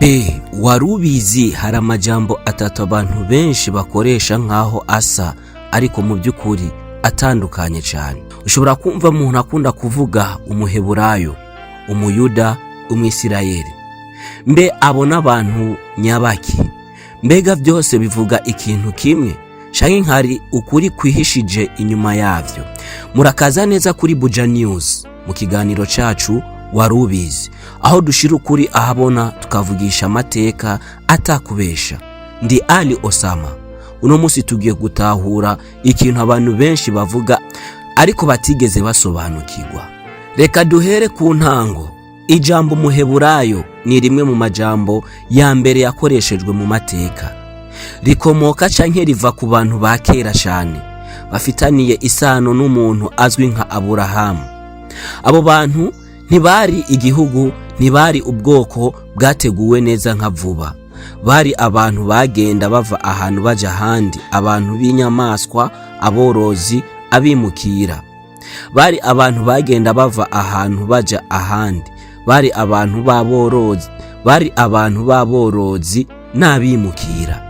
Mbe wari ubizi? Hari amajambo atatu abantu benshi bakoresha nk'aho asa, ariko mu by'ukuri atandukanye cyane. Ushobora kumva umuntu akunda kuvuga umuheburayo, umuyuda, umwisirayeli. Mbe abo n'abantu nyabaki? Mbega byose bivuga ikintu kimwe, canke nkari ukuri kwihishije inyuma yavyo? Murakaza neza kuri Buja News mu kiganiro cacu Wari Ubizi, aho dushira ukuri ahabona, tukavugisha amateka atakubesha. Ndi Ali Osama. Uno munsi tugiye gutahura ikintu abantu benshi bavuga ariko batigeze basobanukirwa. Reka duhere ku ntango. Ijambo umuheburayo ni rimwe mu majambo ya mbere yakoreshejwe mu mateka. Rikomoka canke riva ku bantu ba kera cyane bafitaniye isano n'umuntu azwi nka Aburahamu. Abo bantu ntibari igihugu, ntibari ubwoko bwateguwe neza nka vuba. Bari abantu bagenda bava ahantu baja ahandi, abantu b'inyamaswa, aborozi, abimukira. Bari abantu bagenda bava ahantu baja ahandi. Bari abantu b'aborozi, bari abantu b'aborozi n'abimukira.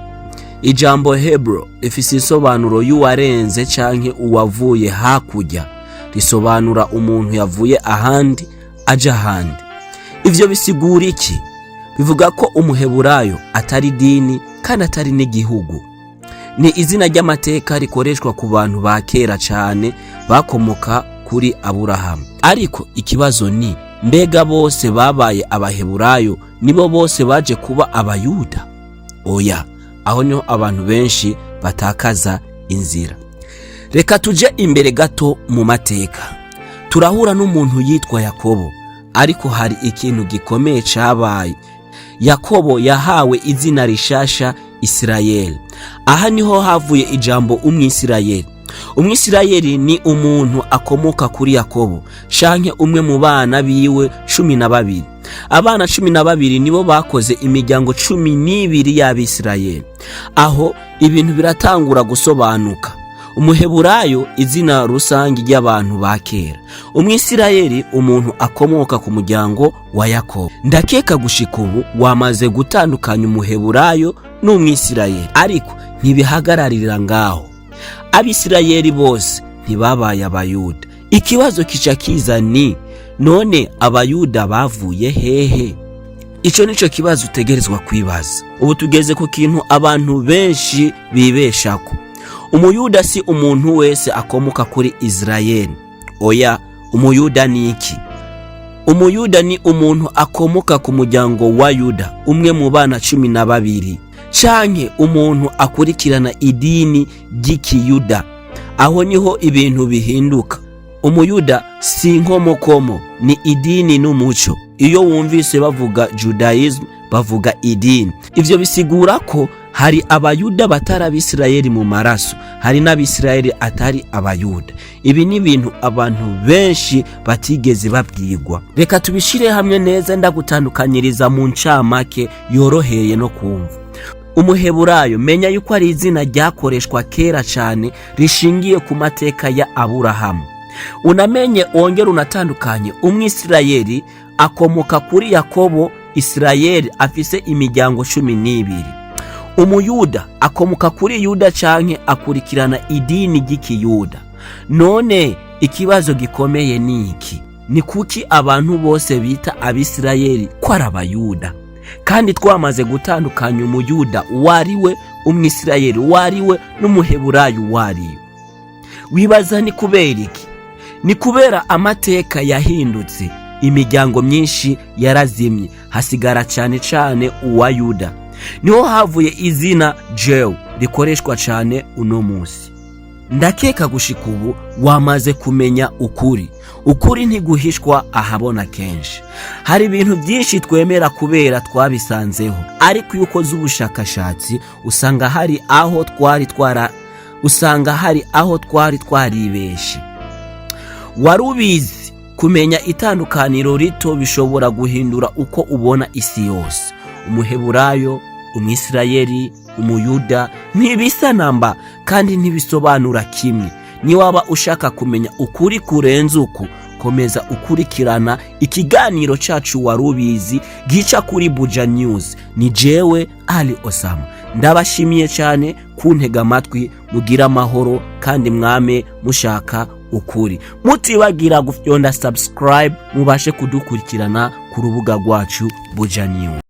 Ijambo Hebrew rifise insobanuro y'uwarenze canke uwavuye hakurya. Risobanura umuntu yavuye ahandi aja ahandi. Ivyo bisigura iki? Bivuga ko umuheburayo atari dini kandi atari n'igihugu. Ni izina ry'amateka rikoreshwa ku bantu ba kera cyane bakomoka kuri Aburahamu. Ariko ikibazo ni: mbega bose babaye abaheburayo nibo bose baje kuba abayuda? Oya, aho niho abantu benshi batakaza inzira. Reka tuje imbere gato mu mateka. Turahura n'umuntu yitwa Yakobo, ariko hari ikintu gikomeye cabaye. Yakobo yahawe izina rishasha, Isirayeli. Aha niho havuye ijambo umwisirayeli. Umwisirayeli ni umuntu akomoka kuri Yakobo canke umwe mu bana biwe 12. Abana 12 nibo bakoze imiryango 12 y'abisirayeli. Aho ibintu biratangura gusobanuka. Umuheburayo, izina rusange ry'abantu ba kera. Umwisirayeli, umuntu akomoka ku muryango wa Yakobo. Ndakeka gushika ubu wamaze gutandukanya umuheburayo n'umwisirayeli, ariko ntibihagararira ngaho. Abisirayeli bose ntibabaye abayuda. Ikibazo kica kiza ni: none abayuda bavuye hehe? Ico nico kibazo utegerezwa kwibaza. Ubu tugeze ku kintu abantu benshi bibeshako. Umuyuda si umuntu wese akomoka kuri Isirayeli. Oya. Umuyuda ni iki? Umuyuda ni umuntu akomoka ku muryango wa Yuda, umwe mu bana 12, canke umuntu akurikirana idini ry'ikiyuda. Aho niho ibintu bihinduka. Umuyuda si inkomokomo, ni idini n'umuco. Iyo wumvise bavuga Judaism, bavuga idini. Ivyo bisigura ko hari abayuda batari abisirayeli mu maraso, hari n'abisirayeli atari abayuda. Ibi ni ibintu abantu benshi batigeze babwirwa. Reka tubishire hamwe neza, ndagutandukanyiriza mu ncamake yoroheye no kumva. Umuheburayo, menya yuko ari izina ryakoreshwa kera cyane rishingiye ku mateka ya Aburahamu. Unamenye wongere unatandukanye: umwisirayeli akomoka kuri Yakobo, Isirayeli afise imiryango 12. Umuyuda akomoka kuri Yuda canke akurikirana idini ry'ikiyuda. None ikibazo gikomeye ni iki: ni kuki abantu bose bita abisirayeli ko ari abayuda, kandi twamaze gutandukanya umuyuda uwo ari we, umwisirayeli uwo ari we, n'umuheburayo uwo ari we? Wibaza ni kubera iki? Ni kubera amateka yahindutse. Imiryango myinshi yarazimye, hasigara cyane cyane uwa Yuda. Niho havuye izina Jew rikoreshwa cyane uno munsi. Ndakeka gushika ubu wamaze kumenya ukuri. Ukuri ntiguhishwa ahabona. Kenshi hari ibintu byinshi twemera kubera twabisanzeho, ariko iyo ukoze ubushakashatsi usanga hari aho twari twaribeshe. Wari ubizi? Kumenya itandukaniro rito bishobora guhindura uko ubona isi yose. Umuheburayo, umwisirayeli, umuyuda ntibisa namba kandi ntibisobanura kimwe. Niwaba ushaka kumenya ukuri kurenze uku, Komeza ukurikirana ikiganiro cacu Warubizi gica kuri Buja News. Ni jewe Ali Osama, ndabashimiye cyane kuntega amatwi. Mugira amahoro kandi mwame mushaka ukuri, mutibagira gufyonda subscribe mubashe kudukurikirana ku rubuga rwacu Buja News.